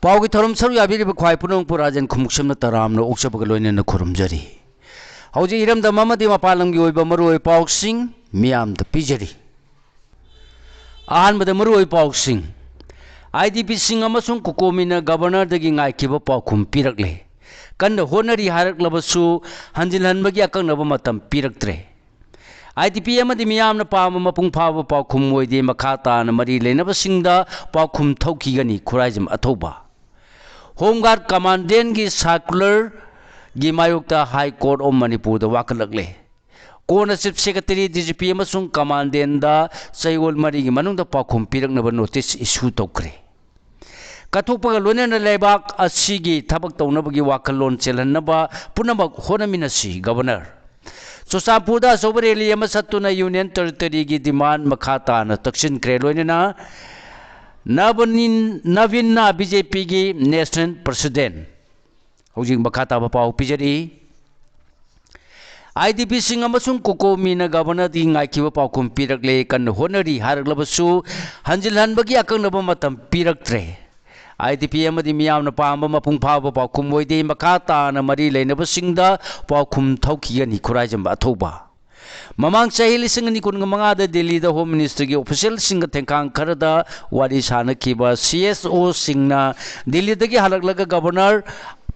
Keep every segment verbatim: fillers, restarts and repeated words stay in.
ꯄꯥꯎꯒꯤ ꯊꯧꯔꯝ ꯁꯔꯨꯛ ꯌꯥꯕꯤꯔꯤꯕ ꯈ꯭ꯋꯥꯏ ꯄꯨꯝꯅꯃꯛꯄꯨ ꯔꯥꯖꯦꯟ ꯈꯨꯃꯨꯛꯁꯝꯅ ꯇꯔꯥꯝꯅ ꯑꯣꯛꯆꯕꯒ ꯂꯣꯏꯅꯅ ꯈꯨꯔꯨꯝꯖꯔꯤ꯫ ꯍꯧꯖꯤꯛ ꯏꯔꯝꯗꯝ ꯑꯃꯗꯤ ꯃꯄꯥꯟ ꯂꯝꯒꯤ ꯑꯣꯏꯕ ꯃꯔꯨꯑꯣꯏꯕ ꯄꯥꯎꯁꯤꯡ ꯃꯤꯌꯥꯝꯗ ꯄꯤꯖꯔꯤ꯫ ꯑꯍꯥꯟꯕꯗ ꯃꯔꯨꯑꯣꯏꯕ ꯄꯥꯎꯁꯤꯡ꯫ IDPꯁꯤꯡ ꯑꯃꯁꯨꯡ ꯀꯣꯀꯣꯃꯤꯅ Governorꯗꯒꯤ ꯉꯥꯏꯈꯤꯕ ꯄꯥꯎꯈꯨꯝ ꯄꯤꯔꯛꯂꯦ꯫ ꯀꯟꯅ ꯍꯣꯠꯅꯔꯤ ꯍꯥꯏꯔꯛꯂꯕꯁꯨ ꯍꯟꯖꯤꯜꯍꯟꯕꯒꯤ ꯑꯀꯛꯅꯕ ꯃꯇꯝ ꯄꯤꯔꯛꯇ꯭ꯔꯦ꯫ IDP ꯑꯃꯗꯤ ꯃꯤꯌꯥꯝꯅ ꯄꯥꯝꯕ ꯃꯄꯨꯡ ꯐꯥꯕ ꯄꯥꯎꯈꯨꯝ ꯑꯣꯏꯗꯦ꯫ ꯃꯈꯥ ꯇꯥꯅ ꯃꯔꯤ ꯂꯩꯅꯕꯁꯤꯡꯗ ꯄꯥꯎꯈꯨꯝ ꯊꯧꯈꯤꯒꯅꯤ꯫ ꯈꯨꯔꯥꯏꯖꯝ ꯑꯊꯧꯕ꯫ Home Guard Commandantꯒꯤ circularꯒꯤ ꯃꯥꯌꯣꯛꯇ High Court of ꯃꯅꯤꯄꯨꯔꯗ ꯋꯥꯀꯠꯂꯛꯂꯦ꯫ ꯀꯣꯟꯅ Chief Secretary, DGP ꯑꯃꯁꯨꯡ Commandantꯗ ꯆꯌꯣꯜ ꯃꯔꯤꯒꯤ ꯃꯅꯨꯡꯗ ꯄꯥꯎꯈꯨꯝ ꯄꯤꯔꯛꯅꯕ notice issue ꯇꯧꯈ꯭ꯔꯦ꯫ ꯀꯠꯊꯣꯛꯄꯒ ꯂꯣꯏꯅꯅ ꯂꯩꯕꯥꯛ ꯑꯁꯤꯒꯤ ꯊꯕꯛ ꯇꯧꯅꯕꯒꯤ ꯋꯥꯈꯜꯂꯣꯟ ꯆꯦꯜꯍꯟꯅꯕ ꯄꯨꯝꯅꯃꯛ ꯍꯣꯠꯅꯃꯤꯟꯅꯁꯤ꯫ Governor꯫ ꯆꯨꯔꯆꯥꯟꯄꯨꯔꯗ ꯑꯆꯧꯕ rally ꯑꯃ ꯆꯠꯇꯨꯅ Union Territoryꯒꯤ demand ꯃꯈꯥ ꯇꯥꯅ ꯇꯛꯁꯤꯟꯈ꯭ꯔꯦ꯫ ꯂꯣꯏꯅꯅ ꯅꯕꯅꯤꯟ-, ꯅꯕꯤꯟꯅ BJPꯒꯤ National President꯫ ꯍꯧꯖꯤꯛ ꯃꯈꯥ ꯇꯥꯕ ꯄꯥꯎ ꯄꯤꯖꯔꯤ꯫ IDPꯁꯤꯡ ꯑꯃꯁꯨꯡ ꯀꯣꯀꯣꯃꯤꯅ Governorꯗꯒꯤ ꯉꯥꯏꯈꯤꯕ ꯄꯥꯎꯈꯨꯝ ꯄꯤꯔꯛꯂꯦ꯫ ꯀꯟꯅ ꯍꯣꯠꯅꯔꯤ ꯍꯥꯏꯔꯛꯂꯕꯁꯨ ꯍꯟꯖꯤꯜꯍꯟꯕꯒꯤ ꯑꯀꯛꯅꯕ ꯃꯇꯝ ꯄꯤꯔꯛꯇ꯭ꯔꯦ꯫ IDP ꯑꯃꯗꯤ ꯃꯤꯌꯥꯝꯅ ꯄꯥꯝꯕ ꯃꯄꯨꯡ ꯐꯥꯕ ꯄꯥꯎꯈꯨꯝ ꯑꯣꯏꯗꯦ꯫ ꯃꯈꯥ ꯇꯥꯅ ꯃꯔꯤ ꯂꯩꯅꯕꯁꯤꯡꯗ ꯄꯥꯎꯈꯨꯝ ꯊꯧꯈꯤꯒꯅꯤ꯫ ꯈꯨꯔꯥꯏꯖꯝꯕ ꯑꯊꯧꯕ꯫ ꯃꯃꯥꯡ ꯆꯍꯤ ꯂꯤꯁꯤꯡ ꯑꯅꯤ ꯀꯨꯟꯃꯉꯥꯗ ꯗꯤꯜꯂꯤꯗ Home Ministerꯒꯤ officialꯁꯤꯡꯒ ꯊꯦꯡꯈꯥꯡ ꯈꯔꯗ ꯋꯥꯔꯤ ꯁꯥꯅꯈꯤꯕ CSOꯁꯤꯡꯅ ꯗꯤꯜꯂꯤꯗꯒꯤ ꯍꯜꯂꯛꯂꯒ Governor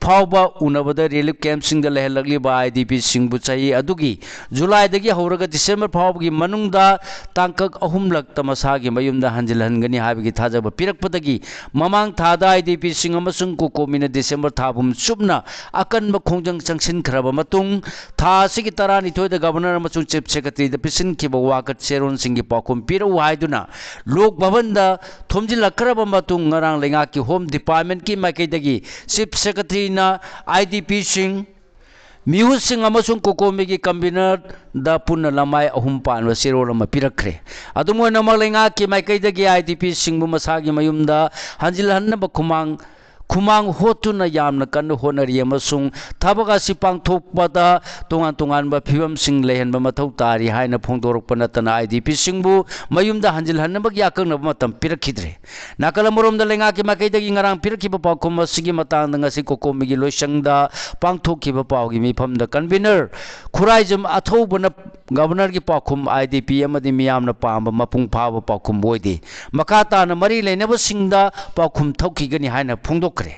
ꯐꯥꯎꯕ ꯎꯅꯕꯗ relief campꯁꯤꯡꯗ ꯂꯩꯍꯜꯂꯛꯂꯤꯕ IDPꯁꯤꯡꯕꯨ ꯆꯍꯤ ꯑꯗꯨꯒꯤ Julyꯗꯒꯤ ꯍꯧꯔꯒ December ꯐꯥꯎꯕꯒꯤ ꯃꯅꯨꯡꯗ ꯇꯥꯡꯀꯛ ꯑꯍꯨꯝꯂꯛꯇ ꯃꯁꯥꯒꯤ ꯃꯌꯨꯝꯗ ꯍꯟꯖꯤꯜꯍꯟꯒꯅꯤ ꯍꯥꯏꯕꯒꯤ ꯊꯥꯖꯕ ꯄꯤꯔꯛꯄꯗꯒꯤ ꯃꯃꯥꯡ ꯊꯥꯗ IDPꯁꯤꯡ ꯑꯃꯁꯨꯡ ꯀꯣꯀꯣꯃꯤꯅ December ꯊꯥ ꯄꯨꯝ ꯆꯨꯞꯅ ꯑꯀꯟꯕ ꯈꯣꯡꯖꯪ ꯆꯪꯁꯤꯟꯈ꯭ꯔꯕ ꯃꯇꯨꯡ, ꯊꯥ ꯑꯁꯤꯒꯤ ꯇꯔꯥꯅꯤꯊꯣꯏꯗ Governor ꯑꯃꯁꯨꯡ Chief Secretaryꯗ ꯄꯤꯁꯤꯟꯈꯤꯕ ꯋꯥꯀꯠ ꯆꯦꯔꯣꯜꯁꯤꯡꯒꯤ ꯄꯥꯎꯈꯨꯝ ꯄꯤꯔꯛꯎ ꯍꯥꯏꯗꯨꯅ ꯂꯣꯛ ꯚꯕꯟꯗ ꯊꯣꯝꯖꯤꯜꯂꯛꯈ꯭ꯔꯕ ꯃꯇꯨꯡ, ꯉꯔꯥꯡ ꯂꯩꯉꯥꯛꯀꯤ Home Departmentꯀꯤ ꯃꯥꯏꯀꯩꯗꯒꯤ Chief Secretaryꯅ IDPꯁꯤꯡ, ꯃꯤꯍꯨꯠꯁꯤꯡ ꯑꯃꯁꯨꯡ ꯀꯣꯀꯣꯃꯤꯒꯤ convenerꯗ ꯄꯨꯟꯅ ꯂꯃꯥꯏ ꯑꯍꯨꯝ ꯄꯥꯟꯕ ꯆꯦꯔꯣꯜ ꯑꯃ ꯄꯤꯔꯛꯈ꯭ꯔꯦ꯫ ꯑꯗꯨꯝ ꯑꯣꯏꯅꯃꯛ, ꯂꯩꯉꯥꯛꯀꯤ ꯃꯥꯏꯀꯩꯗꯒꯤ IDPꯁꯤꯡꯕꯨ ꯃꯁꯥꯒꯤ ꯃꯌꯨꯝꯗ ꯍꯟꯖꯤꯜꯍꯟꯅꯕ ꯈꯨꯃꯥꯡ ꯈꯨꯃꯥꯡ ꯍꯣꯠꯇꯨꯅ ꯌꯥꯝꯅ ꯀꯟꯅ ꯍꯣꯠꯅꯔꯤ ꯑꯃꯁꯨꯡ ꯊꯕꯛ ꯑꯁꯤ ꯄꯥꯡꯊꯣꯛꯄꯗ ꯇꯣꯉꯥꯟ ꯇꯣꯉꯥꯟꯕ ꯐꯤꯕꯝꯁꯤꯡ ꯂꯩꯍꯟꯕ ꯃꯊꯧ ꯇꯥꯔꯤ ꯍꯥꯏꯅ ꯐꯣꯡꯗꯣꯔꯛꯄ ꯅꯠꯇꯅ IDPꯁꯤꯡꯕꯨ ꯃꯌꯨꯝꯗ ꯍꯟꯖꯤꯜꯍꯟꯅꯕꯒꯤ ꯑꯀꯛꯅꯕ ꯃꯇꯝ ꯄꯤꯔꯛꯈꯤꯗ꯭ꯔꯦ꯫ ꯅꯥꯀꯜ ꯑꯃꯔꯣꯝꯗ ꯂꯩꯉꯥꯛꯀꯤ ꯃꯥꯏꯀꯩꯗꯒꯤ ꯉꯔꯥꯡ ꯄꯤꯔꯛꯈꯤꯕ ꯄꯥꯎꯈꯨꯝ ꯑꯁꯤꯒꯤ ꯃꯇꯥꯡꯗ ꯉꯁꯤ ꯀꯣꯀꯣꯃꯤꯒꯤ ꯂꯣꯏꯁꯪꯗ ꯄꯥꯡꯊꯣꯛꯈꯤꯕ ꯄꯥꯎꯒꯤ ꯃꯤꯐꯝꯗ convener ꯈꯨꯔꯥꯏꯖꯝ ꯑꯊꯧꯕꯅ Governorꯒꯤ ꯄꯥꯎꯈꯨꯝ IDP ꯑꯃꯗꯤ ꯃꯤꯌꯥꯝꯅ ꯄꯥꯝꯕ ꯃꯄꯨꯡ ꯐꯥꯕ ꯄꯥꯎꯈꯨꯝ ꯑꯣꯏꯗꯦ꯫ ꯃꯈꯥ ꯇꯥꯅ ꯃꯔꯤ ꯂꯩꯅꯕꯁꯤꯡꯗ ꯄꯥꯎꯈꯨꯝ ꯊꯣꯛꯈꯤꯒꯅꯤ ꯍꯥꯏꯅ ꯐꯣꯡꯗꯣꯛꯈ꯭ꯔꯦ꯫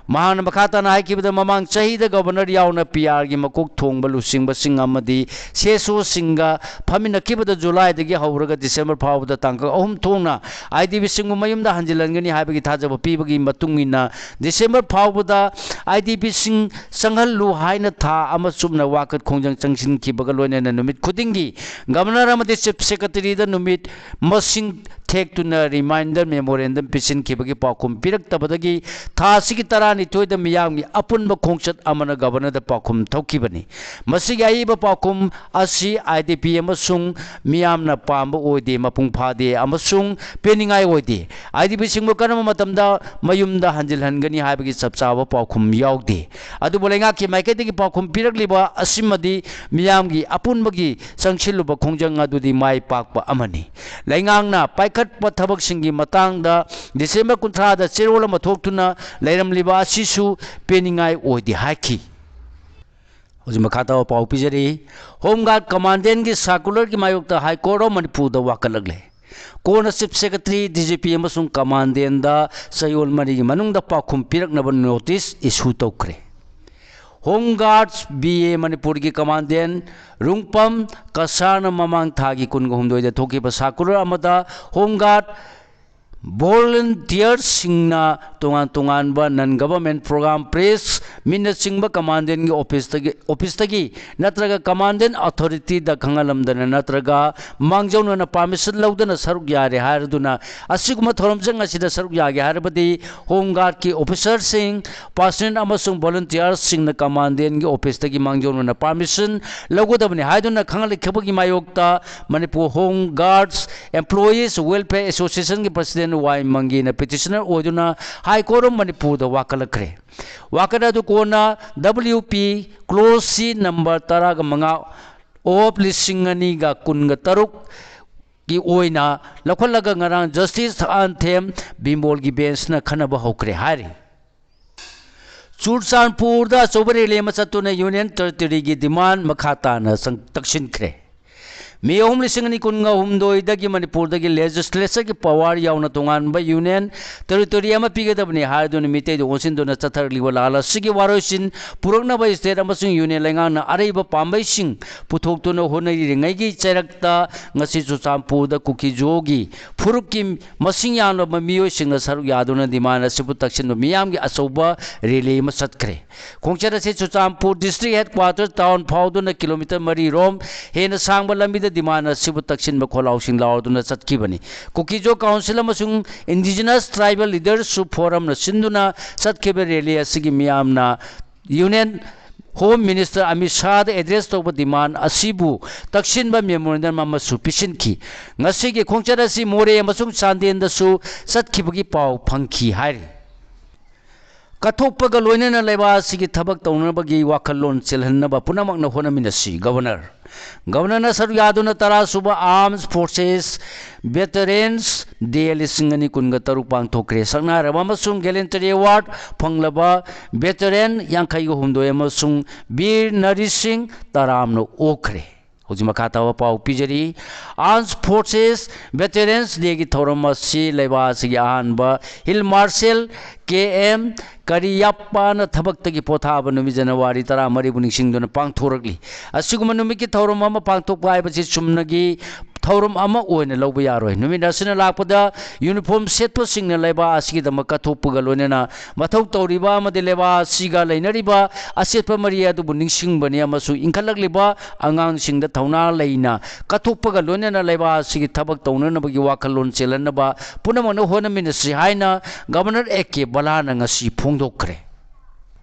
ꯃꯍꯥꯛꯅ ꯃꯈꯥ ꯇꯥꯅ ꯍꯥꯏꯈꯤꯕꯗ, ꯃꯃꯥꯡ ꯆꯍꯤꯗ Governor ꯌꯥꯎꯅ PRꯒꯤ ꯃꯀꯣꯛ ꯊꯣꯡꯕ ꯂꯨꯆꯤꯡꯕꯁꯤꯡ ꯑꯃꯗꯤ CSOꯁꯤꯡꯒ ꯐꯝꯃꯤꯟꯅꯈꯤꯕꯗ Julyꯗꯒꯤ ꯍꯧꯔꯒ December ꯐꯥꯎꯕꯗ ꯇꯥꯡꯀꯛ ꯑꯍꯨꯝ ꯊꯣꯛꯅ IDPꯁꯤꯡꯕꯨ ꯃꯌꯨꯝꯗ ꯍꯟꯖꯤꯜꯍꯟꯒꯅꯤ ꯍꯥꯏꯕꯒꯤ ꯊꯥꯖꯕ ꯄꯤꯕꯒꯤ ꯃꯇꯨꯡ ꯏꯟꯅ December ꯐꯥꯎꯕꯗ IDPꯁꯤꯡ ꯆꯪꯍꯜꯂꯨ ꯍꯥꯏꯅ ꯊꯥ ꯑꯃ ꯆꯨꯞꯅ ꯋꯥꯀꯠ ꯈꯣꯡꯖꯪ ꯆꯪꯁꯤꯟꯈꯤꯕꯒ ꯂꯣꯏꯅꯅ ꯅꯨꯃꯤꯠ ꯈꯨꯗꯤꯡꯒꯤ Governor ꯑꯃꯗꯤ Chief Secretaryꯗ ꯅꯨꯃꯤꯠ ꯃꯁꯤꯡ ꯊꯦꯛꯇꯨꯅ reminder memorandum ꯄꯤꯁꯤꯟꯈꯤꯕꯒꯤ ꯄꯥꯎꯈꯨꯝ ꯄꯤꯔꯛꯇꯕꯗꯒꯤ ꯊꯥ ꯑꯁꯤꯒꯤ ꯇꯔꯥꯅꯤꯊꯣꯏꯗ ꯃꯤꯌꯥꯝꯒꯤ ꯑꯄꯨꯟꯕ ꯈꯣꯡꯆꯠ ꯑꯃꯅ Governorꯗ ꯄꯥꯎꯈꯨꯝ ꯊꯣꯛꯈꯤꯕꯅꯤ꯫ ꯃꯁꯤꯒꯤ ꯑꯏꯕ ꯄꯥꯎꯈꯨꯝ ꯑꯁꯤ IDP ꯑꯃꯁꯨꯡ ꯃꯤꯌꯥꯝꯅ ꯄꯥꯝꯕ ꯑꯣꯏꯗꯦ, ꯃꯄꯨꯡ ꯐꯥꯗꯦ ꯑꯃꯁꯨꯡ ꯄꯦꯟꯅꯤꯡꯉꯥꯏ ꯑꯣꯏꯗꯦ꯫ IDPꯁꯤꯡꯕꯨ ꯀꯔꯝꯕ ꯃꯇꯝꯗ ꯃꯌꯨꯝꯗ ꯍꯟꯖꯤꯜꯍꯟꯒꯅꯤ ꯍꯥꯏꯕꯒꯤ ꯆꯞ ꯆꯥꯕ ꯄꯥꯎꯈꯨꯝ ꯌꯥꯎꯗꯦ꯫ ꯑꯗꯨꯕꯨ ꯂꯩꯉꯥꯛꯀꯤ ꯃꯥꯏꯀꯩꯗꯒꯤ ꯄꯥꯎꯈꯨꯝ ꯄꯤꯔꯛꯂꯤꯕ ꯑꯁꯤꯃꯗꯤ ꯃꯤꯌꯥꯝꯒꯤ ꯑꯄꯨꯟꯕꯒꯤ ꯆꯪꯁꯤꯜꯂꯨꯕ ꯈꯣꯡꯖꯪ ꯑꯗꯨꯗꯤ ꯃꯥꯏ ꯄꯥꯛꯄ ꯑꯃꯅꯤ꯫ ꯂꯩꯉꯥꯛꯅ ꯄꯥꯏꯈꯠꯄ ꯊꯕꯛꯁꯤꯡꯒꯤ ꯃꯇꯥꯡꯗ December ꯀꯨꯟꯊ꯭ꯔꯥꯗ ꯆꯦꯔꯣꯜ ꯑꯃ ꯊꯣꯛꯇꯨꯅ ꯂꯩꯔꯝꯂꯤꯕ ꯑꯁꯤꯁꯨ ꯄꯦꯟꯅꯤꯡꯉꯥꯏ ꯑꯣꯏꯗꯦ ꯍꯥꯏꯈꯤ꯫ ꯍꯧꯖꯤꯛ ꯃꯈꯥ ꯇꯥꯕ ꯄꯥꯎ ꯄꯤꯖꯔꯤ꯫ Home Guard Commandantꯀꯤ circularꯒꯤ ꯃꯥꯌꯣꯛꯇ High Court of ꯃꯅꯤꯄꯨꯔꯗ ꯋꯥꯀꯠꯂꯛꯂꯦ꯫ ꯀꯣꯟꯅ Chief Secretary, DGP ꯑꯃꯁꯨꯡ Commandantꯗ ꯆꯌꯣꯜ ꯃꯔꯤꯒꯤ ꯃꯅꯨꯡꯗ ꯄꯥꯎꯈꯨꯝ ꯄꯤꯔꯛꯅꯕ notice issue ꯇꯧꯈ꯭ꯔꯦ꯫ Home Guards, BA ꯃꯅꯤꯄꯨꯔꯒꯤ Commandant ꯔꯨꯡꯄꯝ ꯀꯁꯥꯔꯅ ꯃꯃꯥꯡ ꯊꯥꯒꯤ ꯀꯨꯟꯒ ꯍꯨꯝꯗꯣꯏꯗ ꯊꯣꯛꯈꯤꯕ circular ꯑꯃꯗ Home Guard volunteersꯁꯤꯡꯅ ꯇꯣꯉꯥꯟ ꯇꯣꯉꯥꯟꯕ non government program, press meetꯅꯆꯤꯡꯕ Commandantꯀꯤ officeꯇꯒꯤ, officeꯇꯒꯤ ꯅꯠꯇ꯭ꯔꯒ Commandant authorityꯗ ꯈꯪꯍꯜꯂꯝꯗꯅ ꯅꯠꯇ꯭ꯔꯒ ꯃꯥꯡꯖꯧꯅꯅ permission ꯂꯧꯗꯅ ꯁꯔꯨꯛ ꯌꯥꯔꯦ ꯍꯥꯏꯔꯗꯨꯅ ꯑꯁꯤꯒꯨꯝꯕ ꯊꯧꯔꯝꯁꯤꯡ ꯑꯁꯤꯗ ꯁꯔꯨꯛ ꯌꯥꯒꯦ ꯍꯥꯏꯔꯕꯗꯤ Home Guardꯀꯤ officerꯁꯤꯡ, personnel ꯑꯃꯁꯨꯡ volunteersꯁꯤꯡꯅ Commandantꯀꯤ officeꯇꯒꯤ ꯃꯥꯡꯖꯧꯅꯅ permission ꯂꯧꯒꯗꯕꯅꯤ ꯍꯥꯏꯗꯨꯅ ꯈꯪꯍꯜꯂꯛꯈꯤꯕꯒꯤ ꯃꯥꯌꯣꯛꯇ Manipur Home Guards Employees Welfare Associationꯒꯤ President ꯋꯥꯏ ꯃꯪꯒꯤꯅ petitioner ꯑꯣꯏꯗꯨꯅ High Court of ꯃꯅꯤꯄꯨꯔꯗ ꯋꯥꯀꯠꯂꯛꯈ꯭ꯔꯦ꯫ ꯋꯥꯀꯠ ꯑꯗꯨ ꯀꯣꯟꯅ W P clause C number ꯇꯔꯥꯒ ꯃꯉꯥ of ꯂꯤꯁꯤꯡ ꯑꯅꯤꯒ ꯀꯨꯟꯒ ꯇꯔꯨꯛꯀꯤ ꯑꯣꯏꯅ ꯂꯧꯈꯠꯂꯒ ꯉꯔꯥꯡ Justice ꯑꯥꯟꯊꯦꯝ ꯕꯤꯃꯣꯜꯒꯤ benchꯅ ꯈꯟꯅꯕ ꯍꯧꯈ꯭ꯔꯦ ꯍꯥꯏꯔꯤ꯫ ꯆꯨꯔꯆꯥꯟꯄꯨꯔꯗ ꯑꯆꯧꯕ rally ꯑꯃ ꯆꯠꯇꯨꯅ Union Territoryꯒꯤ demand ꯃꯈꯥ ꯇꯥꯅ ꯁꯪ-, ꯇꯛꯁꯤꯟꯈ꯭ꯔꯦ꯫ May ꯑꯍꯨꯝ, ꯂꯤꯁꯤꯡ ꯑꯅꯤ ꯀꯨꯟꯒ ꯍꯨꯝꯗꯣꯏꯗꯒꯤ ꯃꯅꯤꯄꯨꯔꯗꯒꯤ legislatureꯒꯤ power ꯌꯥꯎꯅ ꯇꯣꯉꯥꯟꯕ Union Territory ꯑꯃ ꯄꯤꯒꯗꯕꯅꯤ ꯍꯥꯏꯗꯨꯅ ꯃꯤꯇꯩꯗ ꯑꯣꯟꯁꯤꯟꯗꯨꯅ ꯆꯠꯊꯔꯛꯂꯤꯕ ꯂꯥꯜ ꯑꯁꯤꯒꯤ ꯋꯥꯔꯣꯏꯁꯤꯟ ꯄꯨꯔꯛꯅꯕ state ꯑꯃꯁꯨꯡ Union ꯂꯩꯉꯥꯛꯅ ꯑꯔꯩꯕ ꯄꯥꯝꯕꯩꯁꯤꯡ ꯄꯨꯊꯣꯛꯇꯨꯅ ꯍꯣꯠꯅꯔꯤꯉꯩꯒꯤ ꯆꯩꯔꯛꯇ ꯉꯁꯤ ꯆꯨꯔꯆꯥꯟꯄꯨꯔꯗ ꯀꯨꯀꯤꯖꯣꯒꯤ ꯐꯨꯔꯨꯞꯀꯤ ꯃꯁꯤꯡ ꯌꯥꯝꯂꯕ ꯃꯤꯑꯣꯏꯁꯤꯡꯅ ꯁꯔꯨꯛ ꯌꯥꯗꯨꯅ demand ꯑꯁꯤꯕꯨ ꯇꯛꯁꯤꯟꯕ ꯃꯤꯌꯥꯝꯒꯤ ꯑꯆꯧꯕ rally ꯑꯃ ꯆꯠꯈ꯭ꯔꯦ꯫ ꯈꯣꯡꯆꯠ ꯑꯁꯤ ꯆꯨꯔꯆꯥꯟꯄꯨꯔ district headquarter town ꯐꯥꯎꯗꯨꯅ kilometre ꯃꯔꯤ ꯔꯣꯝ ꯍꯦꯟꯅ ꯁꯥꯡꯕ ꯂꯝꯕꯤꯗ demand ꯑꯁꯤꯕꯨ ꯇꯛꯁꯤꯟꯕ ꯈꯣꯜꯂꯥꯎꯁꯤꯡ ꯂꯥꯎꯗꯨꯅ ꯆꯠꯈꯤꯕꯅꯤ꯫ ꯀꯨꯀꯤꯖꯣ council ꯑꯃꯁꯨꯡ indigenous tribal leadership forumꯅ ꯁꯤꯟꯗꯨꯅ ꯆꯠꯈꯤꯕ rally ꯑꯁꯤꯒꯤ ꯃꯤꯌꯥꯝꯅ Union Home Minister Amit ꯁꯥꯍꯗ address ꯇꯧꯕ demand ꯑꯁꯤꯕꯨ ꯇꯛꯁꯤꯟꯕ memorandum ꯑꯃꯁꯨ ꯄꯤꯁꯤꯟꯈꯤ꯫ ꯉꯁꯤꯒꯤ ꯈꯣꯡꯆꯠ ꯑꯁꯤ ꯃꯣꯔꯦ ꯑꯃꯁꯨꯡ ꯆꯥꯟꯗꯦꯜꯗꯁꯨ ꯆꯠꯈꯤꯕꯒꯤ ꯄꯥꯎ ꯐꯪꯈꯤ ꯍꯥꯏꯔꯤ꯫ ꯀꯠꯊꯣꯛꯄꯒ ꯂꯣꯏꯅꯅ ꯂꯩꯕꯥꯛ ꯑꯁꯤꯒꯤ ꯊꯕꯛ ꯇꯧꯅꯕꯒꯤ ꯋꯥꯈꯜꯂꯣꯟ ꯆꯦꯜꯍꯟꯅꯕ ꯄꯨꯝꯅꯃꯛꯅ ꯍꯣꯠꯅꯃꯤꯟꯅꯁꯤ꯫ Governor, Governorꯅ ꯁꯔꯨꯛ ꯌꯥꯗꯨꯅ ꯇꯔꯥ ꯁꯨꯕ Armed Forces Veterans Day ꯂꯤꯁꯤꯡ ꯑꯅꯤ ꯀꯨꯟꯒ ꯇꯔꯨꯛ ꯄꯥꯡꯊꯣꯛꯈ꯭ꯔꯦ꯫ ꯁꯛꯅꯥꯏꯔꯕ ꯑꯃꯁꯨꯡ Gallantry Award ꯐꯪꯂꯕ veteran ꯌꯥꯡꯈꯩꯒ ꯍꯨꯝꯗꯣꯏ ꯑꯃꯁꯨꯡ ꯕꯤꯔ ꯅꯔꯤ ꯁꯤꯡ ꯇꯔꯥꯝꯅ ꯑꯣꯛꯈ꯭ꯔꯦ꯫ ꯍꯧꯖꯤꯛ ꯃꯈꯥ ꯇꯥꯕ ꯄꯥꯎ ꯄꯤꯖꯔꯤ꯫ Armed Forces Veterans Dayꯒꯤ ꯊꯧꯔꯝ ꯑꯁꯤ ꯂꯩꯕꯥꯛ ꯑꯁꯤꯒꯤ ꯑꯍꯥꯟꯕ Field Marshal K M ꯀꯔꯤꯌꯥꯞꯄꯥꯅ ꯊꯕꯛꯇꯒꯤ ꯄꯣꯊꯥꯕ ꯅꯨꯃꯤꯠ ꯖꯅꯋꯥꯔꯤ ꯇꯔꯥꯃꯔꯤꯕꯨ ꯅꯤꯡꯁꯤꯡꯗꯨꯅ ꯄꯥꯡꯊꯣꯔꯛꯂꯤ꯫ ꯑꯁꯤꯒꯨꯝꯕ ꯅꯨꯃꯤꯠꯀꯤ ꯊꯧꯔꯝ ꯑꯃ ꯄꯥꯡꯊꯣꯛꯄ ꯍꯥꯏꯕꯁꯤ ꯆꯨꯝꯅꯒꯤ ꯊꯧꯔꯝ ꯑꯃ ꯑꯣꯏꯅ ꯂꯧꯕ ꯌꯥꯔꯣꯏ꯫ ꯅꯨꯃꯤꯠ ꯑꯁꯤꯅ ꯂꯥꯛꯄꯗ uniform ꯁꯦꯠꯄꯁꯤꯡꯅ ꯂꯩꯕꯥꯛ ꯑꯁꯤꯒꯤꯗꯃꯛ ꯀꯠꯊꯣꯛꯄꯒ ꯂꯣꯏꯅꯅ ꯃꯊꯧ ꯇꯧꯔꯤꯕ ꯑꯃꯗꯤ ꯂꯩꯕꯥꯛ ꯑꯁꯤꯒ ꯂꯩꯅꯔꯤꯕ ꯑꯆꯦꯠꯄ ꯃꯔꯤ ꯑꯗꯨꯕꯨ ꯅꯤꯡꯁꯤꯡꯕꯅꯤ ꯑꯃꯁꯨꯡ ꯏꯟꯈꯠꯂꯛꯂꯤꯕ ꯑꯉꯥꯡꯁꯤꯡꯗ ꯊꯧꯅꯥ ꯂꯩꯅ ꯀꯠꯊꯣꯛꯄꯒ ꯂꯣꯏꯅꯅ ꯂꯩꯕꯥꯛ ꯑꯁꯤꯒꯤ ꯊꯕꯛ ꯇꯧꯅꯅꯕꯒꯤ ꯋꯥꯈꯜꯂꯣꯟ ꯆꯦꯜꯍꯟꯅꯕ ꯄꯨꯝꯅꯃꯛꯅ ꯍꯣꯠꯅꯃꯤꯟꯅꯁꯤ ꯍꯥꯏꯅ Governor A K ꯕꯂꯥꯅ ꯉꯁꯤ ꯐꯣꯡꯗꯣꯛꯈ꯭ꯔꯦ꯫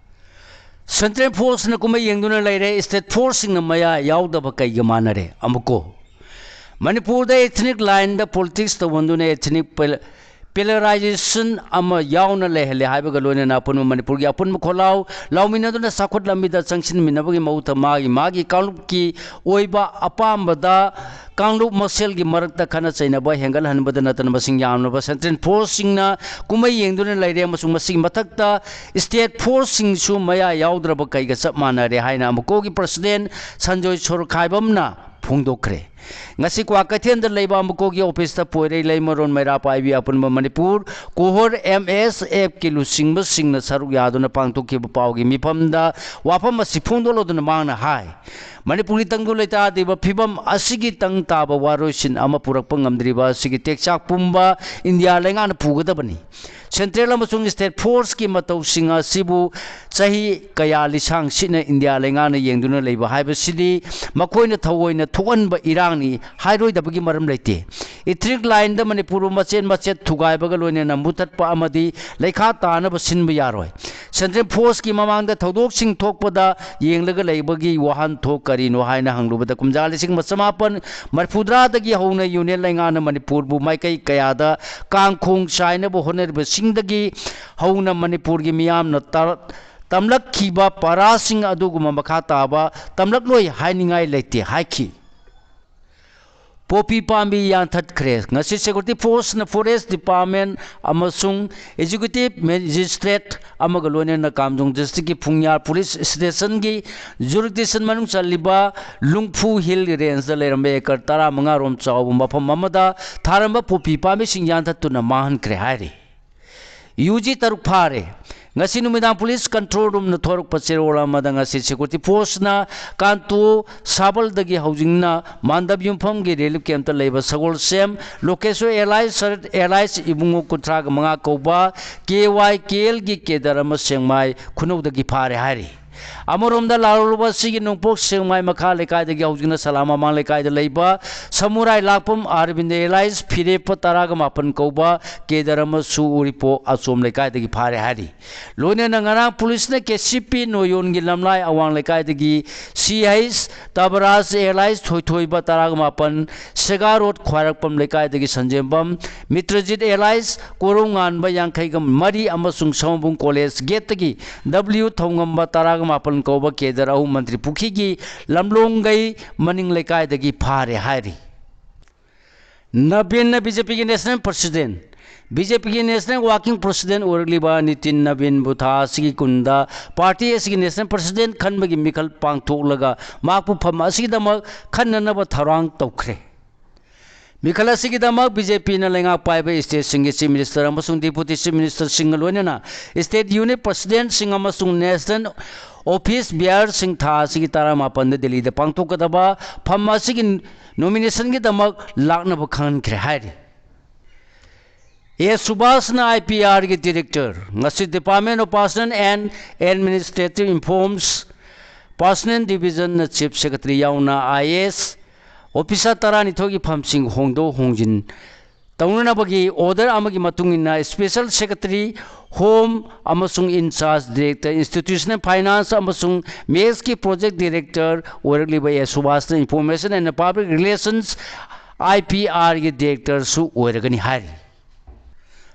Central Forceꯅ ꯀꯨꯝꯍꯩ ꯌꯦꯡꯗꯨꯅ ꯂꯩꯔꯦ, State Forceꯁꯤꯡꯅ ꯃꯌꯥ ꯌꯥꯎꯗꯕ ꯀꯩꯒ ꯃꯥꯟꯅꯔꯦ? ꯑꯃꯨꯛꯀꯣ, ꯃꯅꯤꯄꯨꯔꯗ ethnic lineꯗ politics ꯇꯧꯍꯟꯗꯨꯅ ethnic ꯄꯦ-, ꯄꯦꯂꯔꯥꯏꯖꯦꯁꯟ ꯑꯃ ꯌꯥꯎꯅ ꯂꯩꯍꯜꯂꯦ ꯍꯥꯏꯕꯒ ꯂꯣꯏꯅꯅ ꯑꯄꯨꯟꯕ ꯃꯅꯤꯄꯨꯔꯒꯤ ꯑꯄꯨꯟꯕ ꯈꯣꯜꯂꯥꯎ ꯂꯥꯎꯃꯤꯟꯅꯗꯨꯅ ꯆꯥꯎꯈꯠ ꯂꯝꯕꯤꯗ ꯆꯪꯁꯤꯟꯃꯤꯟꯅꯕꯒꯤ ꯃꯍꯨꯠꯇ ꯃꯥꯒꯤ ꯃꯥꯒꯤ ꯀꯥꯡꯂꯨꯞꯀꯤ ꯑꯣꯏꯕ ꯑꯄꯥꯝꯕꯗ ꯀꯥꯡꯂꯨꯞ ꯃꯁꯦꯜꯒꯤ ꯃꯔꯛꯇ ꯈꯠꯅ ꯆꯩꯅꯕ ꯍꯦꯟꯒꯠꯍꯟꯕꯗ ꯅꯠꯇꯅ ꯃꯁꯤꯡ ꯌꯥꯝꯂꯕ ꯁꯦꯟꯇ꯭ꯔꯦꯜ ꯐꯣꯔꯁꯁꯤꯡꯅ ꯀꯨꯝꯍꯩ ꯌꯦꯡꯗꯨꯅ ꯂꯩꯔꯦ ꯑꯃꯁꯨꯡ ꯃꯁꯤꯒꯤ ꯃꯊꯛꯇ ꯁ꯭ꯇꯦꯠ ꯐꯣꯔꯁꯁꯤꯡꯁꯨ ꯃꯌꯥ ꯌꯥꯎꯗ꯭ꯔꯕ ꯀꯩꯒ ꯆꯞ ꯃꯥꯟꯅꯔꯦ ꯍꯥꯏꯅ ꯑꯃꯀꯣꯒꯤ ꯄ꯭ꯔꯁꯤꯗꯦꯟ ꯁꯟꯖꯣꯏ ꯁꯣꯔꯈꯥꯏꯕꯝꯅ ꯐꯣꯡꯗꯣꯛꯈ꯭ꯔꯦ꯫ ꯉꯁꯤ ꯀ꯭ꯋꯥꯀꯩꯊꯦꯜꯗ ꯂꯩꯕ ꯑꯃꯀꯣꯒꯤ ꯑꯣꯐꯤꯁꯇ ꯄꯣꯏꯔꯩ, ꯂꯩꯃꯔꯣꯟ, ꯃꯩꯔꯥ ꯄꯥꯏꯕꯤ ꯑꯄꯨꯟꯕ ꯃꯅꯤꯄꯨꯔ ꯀꯣꯍꯣꯔ ꯑꯦꯝ ꯑꯦꯁ ꯑꯦꯐꯀꯤ ꯂꯨꯆꯤꯡꯕꯁꯤꯡꯅ ꯁꯔꯨꯛ ꯌꯥꯗꯨꯅ ꯄꯥꯡꯊꯣꯛꯈꯤꯕ ꯄꯥꯎꯒꯤ ꯃꯤꯐꯝꯗ ꯋꯥꯐꯝ ꯑꯁꯤ ꯐꯣꯡꯗꯣꯛꯂꯗꯨꯅ ꯃꯍꯥꯛꯅ ꯍꯥꯏ, ꯃꯅꯤꯄꯨꯔꯒꯤ ꯇꯪꯗꯨ ꯂꯩꯇꯥꯗ꯭ꯔꯤꯕ ꯐꯤꯕꯝ ꯑꯁꯤꯒꯤ ꯇꯪ ꯇꯥꯕ ꯋꯥꯔꯣꯏꯁꯤꯟ ꯑꯃ ꯄꯨꯔꯛꯄ ꯉꯝꯗ꯭ꯔꯤꯕ ꯑꯁꯤꯒꯤ ꯇꯦꯛꯆꯥꯛ ꯄꯨꯝꯕ ꯏꯟꯗꯤꯌꯥ ꯂꯩꯉꯥꯛꯅ ꯄꯨꯒꯗꯕꯅꯤ꯫ ꯁꯦꯟꯇ꯭ꯔꯦꯜ ꯑꯃꯁꯨꯡ ꯁ꯭ꯇꯦꯠ ꯐꯣꯔꯁꯀꯤ ꯃꯇꯧꯁꯤꯡ ꯑꯁꯤꯕꯨ ꯆꯍꯤ ꯀꯌꯥ ꯂꯤꯁꯥꯡ ꯁꯤꯠꯅ ꯏꯟꯗꯤꯌꯥ ꯂꯩꯉꯥꯛꯅ ꯌꯦꯡꯗꯨꯅ ꯂꯩꯕ ꯍꯥꯏꯕꯁꯤꯗꯤ ꯃꯈꯣꯏꯅ ꯊꯑꯣꯏꯅ ꯊꯣꯛꯍꯟꯕ ꯏꯔꯥꯡꯅꯤ ꯍꯥꯏꯔꯣꯏꯗꯕꯒꯤ ꯃꯔꯝ ꯂꯩꯇꯦ꯫ ꯏꯊꯅꯤꯛ ꯂꯥꯏꯟꯗ ꯃꯅꯤꯄꯨꯔꯕꯨ ꯃꯆꯦꯠ ꯃꯆꯦꯠ ꯊꯨꯒꯥꯏꯕꯒ ꯂꯣꯏꯅꯅ ꯃꯨꯊꯠꯄ ꯑꯃꯗꯤ ꯂꯩꯈꯥ ꯇꯥꯅꯕ ꯁꯤꯟꯕ ꯌꯥꯔꯣꯏ꯫ ꯁꯦꯟꯇ꯭ꯔꯦꯜ ꯐꯣꯔꯁꯀꯤ ꯃꯃꯥꯡꯗ ꯊꯧꯗꯣꯛꯁꯤꯡ ꯊꯣꯛꯄꯗ ꯌꯦꯡꯂꯒ ꯂꯩꯕꯒꯤ ꯋꯥꯍꯟꯊꯣꯛ ꯀꯔꯤꯅꯣ ꯍꯥꯏꯅ ꯍꯪꯂꯨꯕꯗ ꯀꯨꯝꯖꯥ ꯂꯤꯁꯤꯡ ꯑꯃ ꯆꯃꯥꯄꯟ ꯃꯔꯤꯐꯨꯇꯔꯥꯗꯒꯤ ꯍꯧꯅ ꯌꯨꯅꯤꯌꯟ ꯂꯩꯉꯥꯛꯅ ꯃꯅꯤꯄꯨꯔꯕꯨ ꯃꯥꯏꯀꯩ ꯀꯌꯥꯗ ꯀꯥꯡꯈꯣꯡ ꯆꯥꯏꯅꯕ ꯍꯣꯠꯅꯔꯤꯕꯁꯤꯡꯗꯒꯤ ꯍꯧꯅ ꯃꯅꯤꯄꯨꯔꯒꯤ ꯃꯤꯌꯥꯝꯅ ꯇ-, ꯇꯝꯂꯛꯈꯤꯕ ꯄꯔꯥꯁꯤꯡ ꯑꯗꯨꯒꯨꯝꯕ ꯃꯈꯥ ꯇꯥꯕ ꯇꯝꯂꯛꯂꯣꯏ ꯍꯥꯏꯅꯤꯡꯉꯥꯏ ꯂꯩꯇꯦ ꯍꯥꯏꯈꯤ꯫ ꯄꯣꯄꯤ ꯄꯥꯝꯕꯤ ꯌꯥꯟꯊꯠꯈ꯭ꯔꯦ꯫ ꯉꯁꯤ ꯁꯦꯀ꯭ꯌꯨꯔꯤꯇꯤ ꯐꯣꯔꯁꯅ ꯐꯣꯔꯦꯁ ꯗꯤꯄꯥꯔꯠꯃꯦꯟ ꯑꯃꯁꯨꯡ ꯑꯦꯛꯖꯤꯀ꯭ꯌꯨꯇꯤꯚ ꯃꯦꯖꯤꯁꯇ꯭ꯔꯦꯠ ꯑꯃꯒ ꯂꯣꯏꯅꯅ ꯀꯥꯝꯖꯣꯡ ꯗꯤꯁꯇ꯭ꯔꯤꯛꯀꯤ ꯐꯨꯡꯌꯥꯔ ꯄꯨꯂꯤꯁ ꯁ꯭ꯇꯦꯁꯟꯒꯤ ꯖꯨꯔꯤꯗꯤꯛꯁꯟ ꯃꯅꯨꯡ ꯆꯜꯂꯤꯕ ꯂꯨꯡꯐꯨ ꯍꯤꯜ ꯔꯦꯟꯖꯇ ꯂꯩꯔꯝꯕ ꯑꯦꯀꯔ ꯇꯔꯥꯃꯉꯥ ꯔꯣꯝ ꯆꯥꯎꯕ ꯃꯐꯝ ꯑꯃꯗ ꯊꯥꯔꯝꯕ ꯄꯣꯄꯤ ꯄꯥꯝꯕꯤꯁꯤꯡ ꯌꯥꯟꯊꯠꯇꯨꯅ ꯃꯥꯡꯍꯟꯈ꯭ꯔꯦ ꯍꯥꯏꯔꯤ꯫ ꯌꯨ ꯖꯤ ꯇꯔꯨꯛ ꯐꯥꯔꯦ꯫ ꯉꯁꯤ ꯅꯨꯃꯤꯗꯥꯡ ꯄꯨꯂꯤꯁ ꯀꯟꯇ꯭ꯔꯣꯜ ꯔꯨꯝꯅ ꯊꯣꯔꯛꯄ ꯆꯦꯔꯣꯜ ꯑꯃꯗ ꯉꯁꯤ ꯁꯦꯀ꯭ꯌꯨꯔꯤꯇꯤ ꯐꯣꯔꯁꯅ ꯀꯥꯟꯇꯨ ꯁꯥꯕꯜꯗꯒꯤ ꯍꯧꯖꯤꯡꯅ ꯃꯥꯟꯗꯞ ꯌꯨꯝꯐꯝꯒꯤ ꯔꯤꯂꯤꯐ ꯀꯦꯝꯞꯇ ꯂꯩꯕ ꯁꯒꯣꯜꯁꯦꯝ ꯂꯣꯀꯦꯁꯣꯔ ꯑꯦꯂꯥꯏꯁ, ꯑꯦꯂꯥꯏꯁ ꯏꯕꯨꯡꯉꯣ ꯀꯨꯟꯊ꯭ꯔꯥꯒ ꯃꯉꯥ ꯀꯧꯕ ꯀꯦ ꯋꯥꯏ ꯀꯦ ꯑꯦꯜꯒꯤ ꯀꯦꯗꯔ ꯑꯃ ꯁꯦꯡꯃꯥꯏ ꯈꯨꯅꯧꯗꯒꯤ ꯐꯥꯔꯦ ꯍꯥꯏꯔꯤ꯫ ꯑꯃꯔꯣꯝꯗ ꯂꯥꯛꯂꯨꯕ ꯑꯁꯤꯒꯤ ꯅꯣꯡꯄꯣꯛ ꯁꯦꯛꯃꯥꯏ ꯃꯈꯥ ꯂꯩꯀꯥꯏꯗꯒꯤ ꯍꯧꯖꯤꯛꯅ ꯁꯂꯥ ꯃꯃꯥꯡ ꯂꯩꯀꯥꯏꯗ ꯂꯩꯕ ꯁꯃꯨꯔꯥꯏ ꯂꯥꯛꯄꯝ ꯑꯥꯔꯕꯤꯟꯗ ꯑꯦꯂꯥꯏꯁ ꯐꯤꯔꯦꯞꯄ ꯇꯔꯥꯒ ꯃꯥꯄꯟ ꯀꯧꯕ ꯀꯦꯗꯔ ꯑꯃꯁꯨ ꯎꯔꯤꯄꯣꯛ ꯑꯆꯣꯝ ꯂꯩꯀꯥꯏꯗꯒꯤ ꯐꯥꯔꯦ ꯍꯥꯏꯔꯤ꯫ ꯂꯣꯏꯅꯅ ꯉꯔꯥꯡ ꯄꯨꯂꯤꯁꯅ ꯀꯦ ꯁꯤ ꯄꯤ ꯅꯣꯌꯣꯟꯒꯤ ꯂꯝꯂꯥꯏ ꯑꯋꯥꯡ ꯂꯩꯀꯥꯏꯗꯒꯤ ꯁꯤ ꯍꯩꯆ ꯇꯕꯔꯥꯖ ꯑꯦꯂꯥꯏꯁ ꯊꯣꯏꯊꯣꯏꯕ ꯇꯔꯥꯒ ꯃꯥꯄꯟ, ꯁꯦꯒꯥ ꯔꯣꯗ ꯈ꯭ꯋꯥꯏꯔꯛꯄꯝ ꯂꯩꯀꯥꯏꯗꯒꯤ ꯁꯟꯖꯦꯝꯕꯝ ꯃꯤꯇ꯭ꯔꯖꯤꯠ ꯑꯦꯂꯥꯏꯁ ꯀꯣꯔꯧꯉꯥꯟꯕ ꯌꯥꯡꯈꯩꯒ ꯃꯔꯤ ꯑꯃꯁꯨꯡ ꯁꯑꯣꯝꯕꯨꯡ ꯀꯣꯂꯦꯖ ꯒꯦꯠꯇꯒꯤ ꯗꯕ꯭ꯂꯤꯎ ꯊꯧꯉꯝꯕ ꯇꯔꯥꯒ ꯃꯥꯄꯟ ꯀꯧꯕ ꯀꯦꯗꯔ ꯑꯍꯨꯝ ꯃꯟꯇ꯭ꯔꯤ ꯄꯨꯈ꯭ꯔꯤꯒꯤ ꯂꯝꯂꯣꯡꯒꯩ ꯃꯅꯤꯡ ꯂꯩꯀꯥꯏꯗꯒꯤ ꯐꯥꯔꯦ ꯍꯥꯏꯔꯤ꯫ ꯅꯕꯤꯟꯅ ꯕꯤ ꯖꯦ ꯄꯤꯒꯤ ꯅꯦꯁꯅꯦꯜ ꯄ꯭ꯔꯁꯤꯗꯦꯟ, ꯕꯤ ꯖꯦ ꯄꯤꯒꯤ ꯅꯦꯁꯅꯦꯜ ꯋꯥꯔꯀꯤꯡ ꯄ꯭ꯔꯁꯤꯗꯦꯟ ꯑꯣꯏꯔꯛꯂꯤꯕ ꯅꯤꯇꯤꯟ ꯅꯕꯤꯟꯕꯨ ꯊꯥ ꯑꯁꯤꯒꯤ ꯀꯨꯟꯗ ꯄꯥꯔꯇꯤ ꯑꯁꯤꯒꯤ ꯅꯦꯁꯅꯦꯜ ꯄ꯭ꯔꯁꯤꯗꯦꯟ ꯈꯟꯕꯒꯤ ꯃꯤꯈꯜ ꯄꯥꯡꯊꯣꯛꯂꯒ ꯃꯍꯥꯛꯄꯨ ꯐꯝ ꯑꯁꯤꯒꯤꯗꯃꯛ ꯈꯟꯅꯅꯕ ꯊꯧꯔꯥꯡ ꯇꯧꯈ꯭ꯔꯦ꯫ ꯃꯤꯈꯜ ꯑꯁꯤꯒꯤꯗꯃꯛ ꯕꯤ ꯖꯦ ꯄꯤꯅ ꯂꯩꯉꯥꯛ ꯄꯥꯏꯕ ꯁ꯭ꯇꯦꯠꯁꯤꯡꯒꯤ ꯆꯤꯐ ꯃꯤꯅꯤꯁꯇꯔ ꯑꯃꯁꯨꯡ ꯗꯤꯄꯨꯇꯤ ꯆꯤꯐ ꯃꯤꯅꯤꯁꯇꯔꯁꯤꯡꯒ ꯂꯣꯏꯅꯅ ꯁ꯭ꯇꯦꯠ ꯌꯨꯅꯤꯠ ꯄ꯭ꯔꯁꯤꯗꯦꯟꯠꯁꯤꯡ ꯑꯃꯁꯨꯡ ꯅꯦꯁꯅꯦꯜ ꯑꯣꯐꯤꯁ ꯕꯤꯌꯥꯔꯁꯤꯡ ꯊꯥ ꯑꯁꯤꯒꯤ ꯇꯔꯥꯃꯥꯄꯟꯗ ꯗꯤꯜꯂꯤꯗ ꯄꯥꯡꯊꯣꯛꯀꯗꯕ ꯐꯝ ꯑꯁꯤꯒꯤ ꯅꯣꯃꯤꯅꯦꯁꯟꯒꯤꯗꯃꯛ ꯂꯥꯛꯅꯕ ꯈꯪꯍꯟꯈ꯭ꯔꯦ ꯍꯥꯏꯔꯤ꯫ ꯑꯦ ꯁꯨꯕꯥꯁꯅ ꯑꯥꯏ ꯄꯤ ꯑꯥꯔꯒꯤ ꯗꯤꯔꯦꯛꯇꯔ, ꯉꯁꯤ Department of Personnel and Administrative Reforms, Personnel Divisionꯅ ꯆꯤꯐ ꯁꯦꯀ꯭ꯔꯦꯇꯔꯤ ꯌꯥꯎꯅ ꯑꯥꯏ ꯑꯦ ꯑꯦꯁ ꯑꯣꯐꯤꯁꯥꯔ ꯇꯔꯥꯅꯤꯊꯣꯏꯒꯤ ꯐꯝꯁꯤꯡ ꯍꯣꯡꯗꯣꯛ ꯍꯣꯡꯖꯤꯟ ꯇꯧꯅꯅꯕꯒꯤ ꯑꯣꯔꯗꯔ ꯑꯃꯒꯤ ꯃꯇꯨꯡ ꯏꯟꯅ ꯁ꯭ꯄꯦꯁꯦꯜ ꯁꯦꯀ꯭ꯔꯦꯇꯔꯤ, ꯍꯣꯝ ꯑꯃꯁꯨꯡ ꯏꯟꯆꯥꯔꯖ ꯗꯤꯔꯦꯛꯇꯔ, ꯏꯟꯁꯇꯤꯇ꯭ꯌꯨꯁꯅꯦꯜ ꯐꯥꯏꯅꯥꯟꯁ ꯑꯃꯁꯨꯡ ꯃꯦꯛꯁꯀꯤ ꯄ꯭ꯔꯣꯖꯦꯛ ꯗꯤꯔꯦꯛꯇꯔ ꯑꯣꯏꯔꯛꯂꯤꯕ ꯑꯦ ꯁꯨꯕꯥꯁꯅ information and public relations, I P ꯑꯥꯔꯒꯤ ꯗꯤꯔꯦꯛꯇꯔꯁꯨ ꯑꯣꯏꯔꯒꯅꯤ ꯍꯥꯏꯔꯤ꯫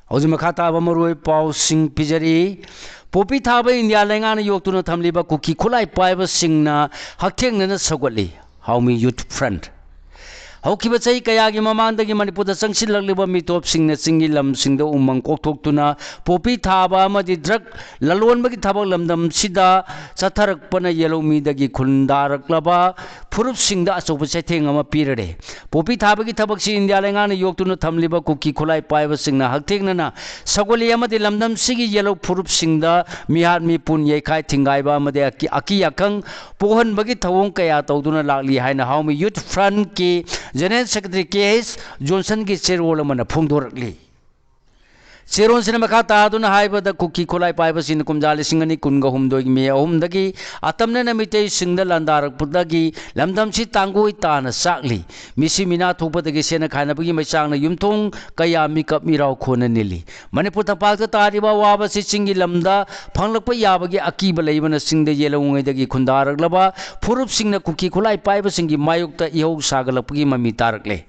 ꯍꯧꯖꯤꯛ ꯃꯈꯥ ꯇꯥꯕ ꯃꯔꯨꯑꯣꯏ ꯄꯥꯎꯁꯤꯡ ꯄꯤꯖꯔꯤ꯫ ꯄꯣꯄꯤ ꯊꯥꯕ ꯏꯟꯗꯤꯌꯥ ꯂꯩꯉꯥꯛꯅ ꯌꯣꯛꯇꯨꯅ ꯊꯝꯂꯤꯕ ꯀꯨꯀꯤ ꯈꯨꯠꯂꯥꯏ ꯄꯥꯏꯕꯁꯤꯡꯅ ꯍꯛꯊꯦꯡꯅꯅ ꯁꯧꯒꯠꯂꯤ꯫ ꯍꯥꯎꯃꯤ ꯌꯨꯊ ꯐ꯭ꯔꯟꯠ꯫ ꯍꯧꯈꯤꯕ ꯆꯍꯤ ꯀꯌꯥꯒꯤ ꯃꯃꯥꯡꯗꯒꯤ ꯃꯅꯤꯄꯨꯔꯗ ꯆꯪꯁꯤꯜꯂꯛꯂꯤꯕ ꯃꯤꯇꯣꯞꯁꯤꯡꯅ ꯆꯤꯡꯒꯤ ꯂꯝꯁꯤꯡꯗ ꯎꯃꯪ ꯀꯣꯛꯊꯣꯛꯇꯨꯅ ꯄꯣꯄꯤ ꯊꯥꯕ ꯑꯃꯗꯤ ꯗ꯭ꯔꯒ ꯂꯂꯣꯟꯕꯒꯤ ꯊꯕꯛ ꯂꯝꯗꯝꯁꯤꯗ ꯆꯠꯊꯔꯛꯄꯅ ꯌꯦꯜꯍꯧꯃꯤꯗꯒꯤ ꯈꯨꯟꯗꯥꯔꯛꯂꯕ ꯐꯨꯔꯨꯞꯁꯤꯡꯗ ꯑꯆꯧꯕ ꯆꯩꯊꯦꯡ ꯑꯃ ꯄꯤꯔꯔꯦ꯫ ꯄꯣꯄꯤ ꯊꯥꯕꯒꯤ ꯊꯕꯛꯁꯤ ꯏꯟꯗꯤꯌꯥ ꯂꯩꯉꯥꯛꯅ ꯌꯣꯛꯇꯨꯅ ꯊꯝꯂꯤꯕ ꯀꯨꯀꯤ ꯈꯨꯠꯂꯥꯏ ꯄꯥꯏꯕꯁꯤꯡꯅ ꯍꯛꯊꯦꯡꯅꯅ ꯁꯒꯣꯂꯤ ꯑꯃꯗꯤ ꯂꯝꯗꯝꯁꯤꯒꯤ ꯌꯦꯜꯍꯧ ꯐꯨꯔꯨꯞꯁꯤꯡꯗ ꯃꯤꯍꯥꯠ ꯃꯤꯄꯨꯟ, ꯌꯩꯈꯥꯏ ꯊꯤꯡꯒꯥꯏꯕ ꯑꯃꯗꯤ ꯑꯀꯤ-, ꯑꯀꯤ ꯑꯈꯪ ꯄꯣꯛꯍꯟꯕꯒꯤ ꯊꯧꯑꯣꯡ ꯀꯌꯥ ꯇꯧꯗꯨꯅ ꯂꯥꯛꯂꯤ ꯍꯥꯏꯅ ꯍꯥꯎꯃꯤ ꯌꯨꯊ ꯐ꯭ꯔꯟꯠꯀꯤ ꯖꯦꯅꯔꯦꯜ ꯁꯦꯀ꯭ꯔꯦꯇꯔꯤ ꯀꯦ ꯑꯩꯆ ꯖꯣꯟꯁꯟꯒꯤ ꯆꯦꯔꯣꯜ ꯑꯃꯅ ꯐꯣꯡꯗꯣꯔꯛꯂꯤ꯫ ꯆꯦꯔꯣꯟꯁꯤꯅ ꯃꯈꯥ ꯇꯥꯗꯨꯅ ꯍꯥꯏꯕꯗ, ꯀꯨꯀꯤ ꯈꯨꯠꯂꯥꯏ ꯄꯥꯏꯕꯁꯤꯡꯅ ꯀꯨꯝꯖꯥ ꯂꯤꯁꯤꯡ ꯑꯅꯤ ꯀꯨꯟꯒ ꯍꯨꯝꯗꯣꯏꯒꯤ ꯃꯦ ꯑꯍꯨꯝꯗꯒꯤ ꯑꯇꯝꯅꯅ ꯃꯤꯇꯩꯁꯤꯡꯗ ꯂꯥꯟꯗꯥꯔꯛꯄꯗꯒꯤ ꯂꯝꯗꯝꯁꯤ ꯇꯥꯡꯒꯣꯏ ꯇꯥꯅ ꯆꯥꯛꯂꯤ꯫ ꯃꯤꯁꯤ ꯃꯤꯅꯥ ꯊꯣꯛꯄꯗꯒꯤ ꯁꯦꯟꯅ ꯈꯥꯏꯅꯕꯒꯤ ꯃꯩꯆꯥꯛꯅ ꯌꯨꯝꯊꯣꯡ ꯀꯌꯥ ꯃꯤꯀꯞ ꯃꯤꯔꯥꯎ ꯈꯣꯟꯅ ꯅꯤꯜꯂꯤ꯫ ꯃꯅꯤꯄꯨꯔ ꯇꯝꯄꯥꯛꯇ ꯇꯥꯔꯤꯕ ꯑꯋꯥꯕꯁꯤ ꯆꯤꯡꯒꯤ ꯂꯝꯗ ꯐꯪꯂꯛꯄ ꯌꯥꯕꯒꯤ ꯑꯀꯤꯕ ꯂꯩꯕꯅ ꯆꯤꯡꯗ ꯌꯦꯜꯍꯧꯉꯩꯗꯒꯤ ꯈꯨꯟꯗꯥꯔꯛꯂꯕ ꯐꯨꯔꯨꯞꯁꯤꯡꯅ ꯀꯨꯀꯤ ꯈꯨꯠꯂꯥꯏ ꯄꯥꯏꯕꯁꯤꯡꯒꯤ ꯃꯥꯌꯣꯛꯇ ꯏꯍꯧ ꯁꯥꯒꯠꯂꯛꯄꯒꯤ ꯃꯃꯤ ꯇꯥꯔꯛꯂꯦ꯫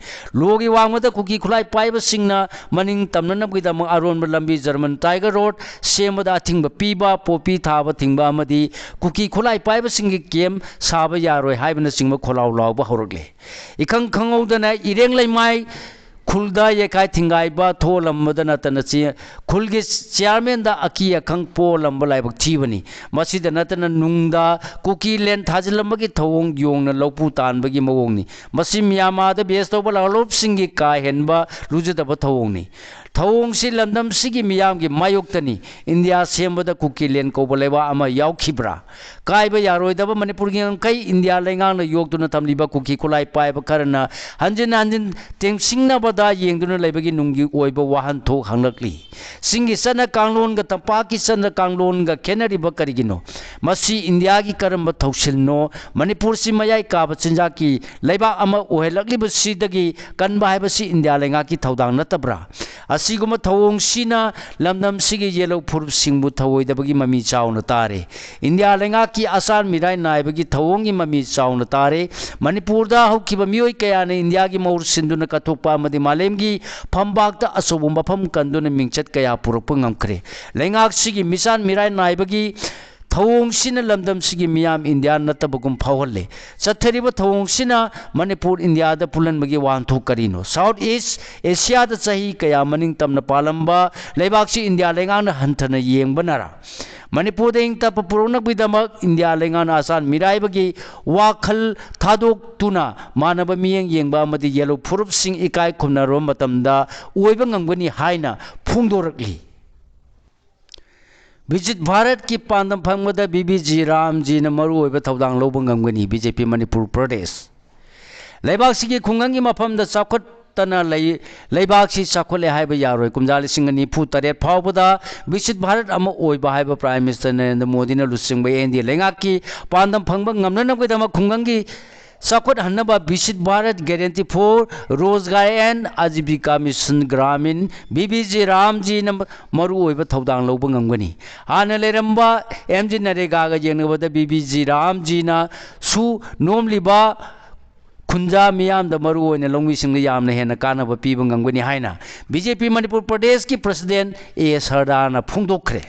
ꯂꯣꯒꯤ ꯋꯥꯡꯃꯗ ꯀꯨꯀꯤ ꯈꯨꯠꯂꯥꯏ ꯄꯥꯏꯕꯁꯤꯡꯅ ꯃꯅꯤꯡ ꯇꯝꯅꯅꯕꯒꯤꯗꯃꯛ ꯑꯔꯣꯟꯕ ꯂꯝꯕꯤ ꯖꯔꯃꯟ ꯇꯥꯏꯒꯔ ꯔꯣꯗ ꯁꯦꯝꯕꯗ ꯑꯊꯤꯡꯕ ꯄꯤꯕ, ꯄꯣꯄꯤ ꯊꯥꯕ ꯊꯤꯡꯕ ꯑꯃꯗꯤ ꯀꯨꯀꯤ ꯈꯨꯠꯂꯥꯏ ꯄꯥꯏꯕꯁꯤꯡꯒꯤ ꯀꯦꯝ ꯁꯥꯕ ꯌꯥꯔꯣꯏ ꯍꯥꯏꯕꯅꯆꯤꯡꯕ ꯈꯣꯜꯂꯥꯎ ꯂꯥꯎꯕ ꯍꯧꯔꯛꯂꯦ꯫ ꯏꯈꯪ ꯈꯪꯍꯧꯗꯅ ꯏꯔꯦꯡ ꯂꯩꯃꯥꯏ ꯈꯨꯜꯗ ꯌꯩꯈꯥꯏ ꯊꯤꯡꯒꯥꯏꯕ ꯊꯣꯛꯍꯜꯂꯝꯕꯗ ꯅꯠꯇꯅ ꯆꯦ-, ꯈꯨꯜꯒꯤ ꯆꯤꯌꯥꯔꯃꯦꯟꯗ ꯑꯀꯤ ꯑꯈꯪ ꯄꯣꯛꯍꯜꯂꯝꯕ ꯂꯥꯏꯕꯛ ꯊꯤꯕꯅꯤ꯫ ꯃꯁꯤꯗ ꯅꯠꯇꯅ ꯅꯨꯡꯗ ꯀꯨꯀꯤ ꯂꯦꯟ ꯊꯥꯖꯤꯜꯂꯝꯕꯒꯤ ꯊꯧꯑꯣꯡ ꯌꯣꯡꯅ ꯂꯧꯄꯨ ꯇꯥꯟꯕꯒꯤ ꯃꯑꯣꯡꯅꯤ꯫ ꯃꯁꯤ ꯃ꯭ꯌꯥꯟꯃꯥꯔꯗ ꯕꯦꯁ ꯇꯧꯕ ꯂꯥꯂꯣꯞꯁꯤꯡꯒꯤ ꯀꯥ ꯍꯦꯟꯕ ꯂꯨꯖꯗꯕ ꯊꯧꯑꯣꯡꯅꯤ꯫ ꯊꯧꯑꯣꯡꯁꯤ ꯂꯝꯗꯝꯁꯤꯒꯤ ꯃꯤꯌꯥꯝꯒꯤ ꯃꯥꯌꯣꯛꯇꯅꯤ꯫ ꯏꯟꯗꯤꯌꯥ ꯁꯦꯝꯕꯗ ꯀꯨꯀꯤ ꯂꯦꯟ ꯀꯧꯕ ꯂꯩꯕꯥꯛ ꯑꯃ ꯌꯥꯎꯈꯤꯕ꯭ꯔꯥ? ꯀꯥꯏꯕ ꯌꯥꯔꯣꯏꯗꯕ ꯃꯅꯤꯄꯨꯔꯒꯤ ꯉꯝꯈꯩ ꯏꯟꯗꯤꯌꯥ ꯂꯩꯉꯥꯛꯅ ꯌꯣꯛꯇꯨꯅ ꯊꯝꯂꯤꯕ ꯀꯨꯀꯤ ꯈꯨꯠꯂꯥꯏ ꯄꯥꯏꯕ ꯈꯔꯅ ꯍꯟꯖꯤꯟ ꯍꯟꯖꯤꯟ ꯇꯦꯡꯁꯤꯡꯅꯕꯗ ꯌꯦꯡꯗꯨꯅ ꯂꯩꯕꯒꯤ ꯅꯨꯡꯒꯤ ꯑꯣꯏꯕ ꯋꯥꯍꯟꯊꯣꯛ ꯍꯪꯂꯛꯂꯤ꯫ ꯆꯤꯡꯒꯤ ꯆꯠꯅ ꯀꯥꯡꯂꯣꯟꯒ ꯇꯝꯄꯥꯛꯀꯤ ꯆꯠꯅ ꯀꯥꯡꯂꯣꯟꯒ ꯈꯦꯠꯅꯔꯤꯕ ꯀꯔꯤꯒꯤꯅꯣ? ꯃꯁꯤ ꯏꯟꯗꯤꯌꯥꯒꯤ ꯀꯔꯝꯕ ꯊꯧꯁꯤꯜꯅꯣ? ꯃꯅꯤꯄꯨꯔꯁꯤ ꯃꯌꯥꯏ ꯀꯥꯕ ꯆꯤꯟꯖꯥꯛꯀꯤ ꯂꯩꯕꯥꯛ ꯑꯃ ꯑꯣꯏꯍꯜꯂꯛꯂꯤꯕꯁꯤꯗꯒꯤ ꯀꯟꯕ ꯍꯥꯏꯕꯁꯤ ꯏꯟꯗꯤꯌꯥ ꯂꯩꯉꯥꯛꯀꯤ ꯊꯧꯗꯥꯡ ꯅꯠꯇꯕ꯭ꯔꯥ? ꯑꯁꯤꯒꯨꯝꯕ ꯊꯧꯑꯣꯡꯁꯤꯅ ꯂꯝꯗꯝꯁꯤꯒꯤ ꯌꯦꯜꯍꯧ ꯐꯨꯔꯨꯞꯁꯤꯡꯕꯨ ꯊꯧꯑꯣꯏꯗꯕꯒꯤ ꯃꯃꯤ ꯆꯥꯎꯅ ꯇꯥꯔꯦ꯫ ꯏꯟꯗꯤꯌꯥ ꯂꯩꯉꯥꯛꯀꯤ ꯑꯆꯥꯟ ꯃꯤꯔꯥꯏ ꯅꯥꯏꯕꯒꯤ ꯊꯧꯑꯣꯡꯒꯤ ꯃꯃꯤ ꯆꯥꯎꯅ ꯇꯥꯔꯦ꯫ ꯃꯅꯤꯄꯨꯔꯗ ꯍꯧꯈꯤꯕ ꯃꯤꯑꯣꯏ ꯀꯌꯥꯅ ꯏꯟꯗꯤꯌꯥꯒꯤ ꯃꯍꯨꯠ ꯁꯤꯟꯗꯨꯅ ꯀꯠꯊꯣꯛꯄ ꯑꯃꯗꯤ ꯃꯥꯂꯦꯝꯒꯤ ꯐꯝꯕꯥꯛꯇ ꯑꯆꯧꯕ ꯃꯐꯝ ꯀꯟꯗꯨꯅ ꯃꯤꯡꯆꯠ ꯀꯌꯥ ꯄꯨꯔꯛꯄ ꯉꯝꯈ꯭ꯔꯦ꯫ ꯂꯩꯉꯥꯛꯁꯤꯒꯤ ꯃꯤꯆꯥꯟ ꯃꯤꯔꯥꯏ ꯅꯥꯏꯕꯒꯤ ꯊꯧꯑꯣꯡꯁꯤꯅ ꯂꯝꯗꯝꯁꯤꯒꯤ ꯃꯤꯌꯥꯝ ꯏꯟꯗꯤꯌꯥ ꯅꯠꯇꯕꯒꯨꯝ ꯐꯥꯎꯍꯜꯂꯦ꯫ ꯆꯠꯊꯔꯤꯕ ꯊꯧꯑꯣꯡꯁꯤꯅ ꯃꯅꯤꯄꯨꯔ ꯏꯟꯗꯤꯌꯥꯗ ꯄꯨꯜꯍꯟꯕꯒꯤ ꯋꯥꯍꯟꯊꯣꯛ ꯀꯔꯤꯅꯣ? ꯁꯥꯎꯠ ꯏꯁ ꯑꯦꯁꯤꯌꯥꯗ ꯆꯍꯤ ꯀꯌꯥ ꯃꯅꯤꯡ ꯇꯝꯅ ꯄꯥꯜꯂꯝꯕ ꯂꯩꯕꯥꯛꯁꯤ ꯏꯟꯗꯤꯌꯥ ꯂꯩꯉꯥꯛꯅ ꯍꯟꯊꯅ ꯌꯦꯡꯕꯅꯔꯥ? ꯃꯅꯤꯄꯨꯔꯗ ꯏꯪ ꯇꯞꯄ ꯄꯨꯔꯛꯅꯕꯒꯤꯗꯃꯛ ꯏꯟꯗꯤꯌꯥ ꯂꯩꯉꯥꯛꯅ ꯑꯆꯥꯟ ꯃꯤꯔꯥꯏꯕꯒꯤ ꯋꯥꯈꯜ ꯊꯥꯗꯣꯛꯇꯨꯅ ꯃꯥꯟꯅꯕ ꯃꯤꯠꯌꯦꯡ ꯌꯦꯡꯕ ꯑꯃꯗꯤ ꯌꯦꯜꯍꯧ ꯐꯨꯔꯨꯞꯁꯤꯡ ꯏꯀꯥꯏ ꯈꯨꯝꯅꯔꯕ ꯃꯇꯝꯗ ꯑꯣꯏꯕ ꯉꯝꯒꯅꯤ ꯍꯥꯏꯅ ꯐꯣꯡꯗꯣꯔꯛꯂꯤ꯫ ꯕꯤꯖꯤꯠ ꯚꯥꯔꯠꯀꯤ ꯄꯥꯟꯗꯝ ꯐꯪꯕꯗ ꯕꯤ ꯕꯤ ꯖꯤ ꯔꯥꯝꯖꯤꯅ ꯃꯔꯨꯑꯣꯏꯕ ꯊꯧꯗꯥꯡ ꯂꯧꯕ ꯉꯝꯒꯅꯤ, ꯕꯤ ꯖꯦ ꯄꯤ ꯃꯅꯤꯄꯨꯔ ꯄ꯭ꯔꯗꯦꯁ꯫ ꯂꯩꯕꯥꯛꯁꯤꯒꯤ ꯈꯨꯡꯒꯪꯒꯤ ꯃꯐꯝꯗ ꯆꯥꯎꯈꯠ ꯅꯠꯇꯅ ꯂꯩ-, ꯂꯩꯕꯥꯛꯁꯤ ꯆꯥꯎꯈꯠꯂꯦ ꯍꯥꯏꯕ ꯌꯥꯔꯣꯏ꯫ ꯀꯨꯝꯖꯥ ꯂꯤꯁꯤꯡ ꯑꯅꯤ ꯅꯤꯐꯨ ꯇꯔꯦꯠ ꯐꯥꯎꯕꯗ ꯕꯤꯛꯁꯤꯠ ꯚꯥꯔꯠ ꯑꯃ ꯑꯣꯏꯕ ꯍꯥꯏꯕ Prime Minister ꯅꯔꯦꯟꯗ꯭ꯔ ꯃꯣꯗꯤꯅ ꯂꯨꯆꯤꯡꯕ N D A ꯂꯩꯉꯥꯛꯀꯤ ꯄꯥꯟꯗꯝ ꯐꯪꯕ ꯉꯝꯅꯅꯕꯒꯤꯗꯃꯛ ꯈꯨꯡꯒꯪꯒꯤ ꯆꯥꯎꯈꯠꯍꯟꯅꯕ Viksit Bharat Guarantee for Rozgar and Ajivika Mission Gramin, V B G ꯔꯥꯝꯖꯤꯅ ꯃꯔꯨꯑꯣꯏꯕ ꯊꯧꯗꯥꯡ ꯂꯧꯕ ꯉꯝꯒꯅꯤ꯫ ꯍꯥꯟꯅ ꯂꯩꯔꯝꯕ M G ꯅꯔꯦꯒꯥꯒ ꯌꯦꯡꯅꯕꯗ V B G ꯔꯥꯝꯖꯤꯅ ꯁꯨ ꯅꯣꯝꯂꯤꯕ ꯈꯨꯟꯖꯥ ꯃꯤꯌꯥꯝꯗ, ꯃꯔꯨꯑꯣꯏꯅ ꯂꯧꯃꯤꯁꯤꯡꯗ ꯌꯥꯝꯅ ꯍꯦꯟꯅ ꯀꯥꯟꯅꯕ ꯄꯤꯕ ꯉꯝꯒꯅꯤ ꯍꯥꯏꯅ B J P ꯃꯅꯤꯄꯨꯔ ꯄ꯭ꯔꯗꯦꯁꯀꯤ President A ꯁꯔꯗꯥꯅ ꯐꯣꯡꯗꯣꯛꯈ꯭ꯔꯦ꯫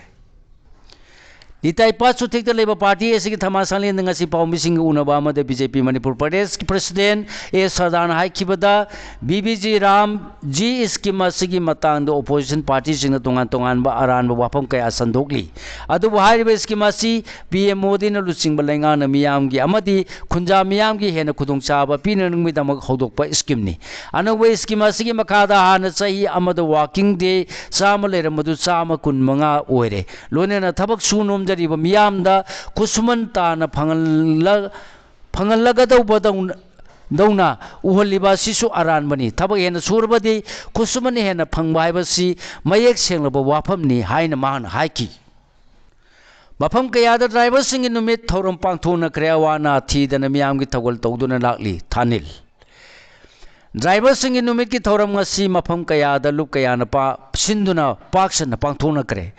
ꯂꯤꯇꯥꯏ ꯄꯥꯠ ꯆꯨꯊꯦꯛꯇ ꯂꯩꯕ ꯄꯥꯔꯇꯤ ꯑꯁꯤꯒꯤ ꯊꯧꯃꯥ ꯁꯪꯂꯦꯟꯗ ꯉꯁꯤ ꯄꯥꯎꯃꯤꯁꯤꯡꯒ ꯎꯅꯕ ꯑꯃꯗ B J P ꯃꯅꯤꯄꯨꯔ ꯄ꯭ꯔꯗꯦꯁꯀꯤ President A ꯁꯔꯗꯥꯅ ꯍꯥꯏꯈꯤꯕꯗ, V B G Ram G scheme ꯑꯁꯤꯒꯤ ꯃꯇꯥꯡꯗ opposition party ꯁꯤꯡꯅ ꯇꯣꯉꯥꯟ ꯇꯣꯉꯥꯟꯕ ꯑꯔꯥꯟꯕ ꯋꯥꯐꯝ ꯀꯌꯥ ꯁꯟꯗꯣꯛꯂꯤ꯫ ꯑꯗꯨꯕꯨ ꯍꯥꯏꯔꯤꯕ scheme ꯑꯁꯤ P M ꯃꯣꯗꯤꯅ ꯂꯨꯆꯤꯡꯕ ꯂꯩꯉꯥꯛꯅ ꯃꯤꯌꯥꯝꯒꯤ ꯑꯃꯗꯤ ꯈꯨꯟꯖꯥ ꯃꯤꯌꯥꯝꯒꯤ ꯍꯦꯟꯅ ꯈꯨꯗꯣꯡꯆꯥꯕ ꯄꯤꯅꯅꯕꯒꯤꯗꯃꯛ ꯍꯧꯗꯣꯛꯄ scheme ꯅꯤ꯫ ꯑꯅꯧꯕ scheme ꯑꯁꯤꯒꯤ ꯃꯈꯥꯗ ꯍꯥꯟꯅ ꯆꯍꯤ ꯑꯃꯗ working day ꯆꯥꯝꯃ ꯂꯩꯔꯝꯕꯗꯨ ꯆꯥꯝꯃ ꯀꯨꯟꯃꯉꯥ ꯑꯣꯏꯔꯦ꯫ ꯂꯣꯏꯅꯅ ꯊꯕꯛ ꯁꯨ ꯅꯣꯝꯖꯔꯤꯕ ꯃꯤꯌꯥꯝꯗ ꯈꯨꯠꯁꯨꯃꯟ ꯇꯥꯅ ꯐꯪꯍꯜꯂ-, ꯐꯪꯍꯜꯂꯒꯗꯧꯕꯗꯧꯅ, ꯗꯧꯅ ꯎꯍꯜꯂꯤꯕ ꯑꯁꯤꯁꯨ ꯑꯔꯥꯟꯕꯅꯤ꯫ ꯊꯕꯛ ꯍꯦꯟꯅ ꯁꯨꯔꯕꯗꯤ ꯈꯨꯠꯁꯨꯃꯟ ꯍꯦꯟꯅ ꯐꯪꯕ ꯍꯥꯏꯕꯁꯤ ꯃꯌꯦꯛ ꯁꯦꯡꯂꯕ ꯋꯥꯐꯝꯅꯤ ꯍꯥꯏꯅ ꯃꯍꯥꯛꯅ ꯍꯥꯏꯈꯤ꯫ ꯃꯐꯝ ꯀꯌꯥꯗ driver ꯁꯤꯡꯒꯤ ꯅꯨꯃꯤꯠ ꯊꯧꯔꯝ ꯄꯥꯡꯊꯣꯛꯅꯈ꯭ꯔꯦ꯫ ꯑꯋꯥ ꯑꯅꯥ ꯊꯤꯗꯅ ꯃꯤꯌꯥꯝꯒꯤ ꯊꯧꯒꯜ ꯇꯧꯗꯨꯅ ꯂꯥꯛꯂꯤ꯫ ꯊꯥꯅꯤꯜ꯫ Driver ꯁꯤꯡꯒꯤ ꯅꯨꯃꯤꯠꯀꯤ ꯊꯧꯔꯝ ꯉꯁꯤ ꯃꯐꯝ ꯀꯌꯥꯗ ꯂꯨꯞ ꯀꯌꯥꯅ ꯄꯥ-, ꯁꯤꯟꯗꯨꯅ ꯄꯥꯛ ꯁꯟꯅ ꯄꯥꯡꯊꯣꯛꯅꯈ꯭ꯔꯦ꯫